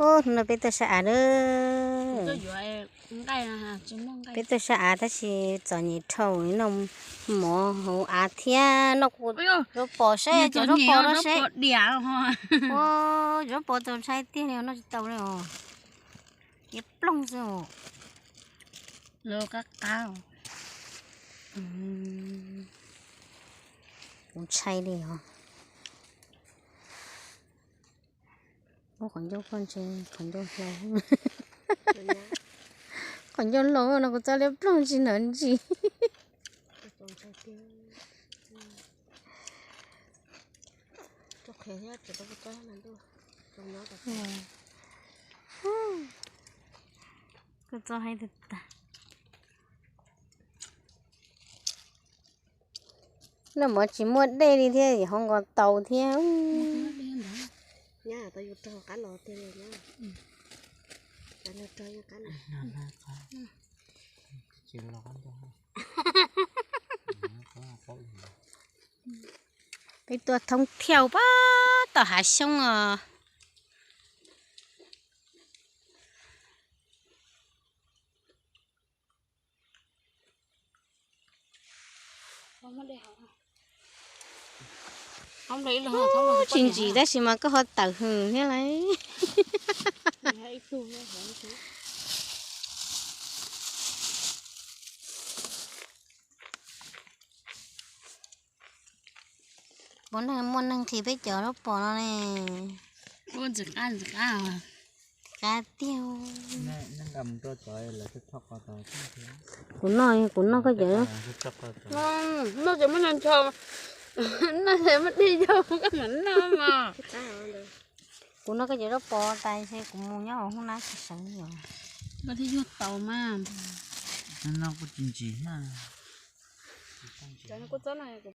Ub, no peb tuaj sab av lawm. Peb tuaj sab av tab sis txom nyem dhau, noj mov hauv av thiab noj zaub pos seb, zaub pos no seb. Ua, zaub pos txaus ntshai tiag li, noj tsis tau li os. Tiav ploog xwb. Qab qab. Kuv ntshai li os. Ub, qhov ncauj koj ntse, qhov ncauj hlau. Qhov ncauj hlau no kuv txoj liab ploog tsis hnov ntsis. Koj txo haib tag tag. Noj mov tsis muaj dej li thiab, hov nkaus taus thiab. Peb tuaj thoob thiaus pab tom hav xyoob os. Tsis ntsim tab sis mas koj ho tawm hws thiab lauj. Puas muaj neeg nqhis peb cov zaub pos no ne? Ntxim qab, ntxim qab. Qab tiag. Kuv noj, kuv noj koj cov, noj ces muaj nco nco, noj ces muaj dej yau koj mam noj mas. Kuv noj koj cov zaub pos tas ces kuv mus nyob hauv hoob nab tsis sawv li os. Koj thiaj yuag tau mas. Noj kuj tsis ntsim thiab.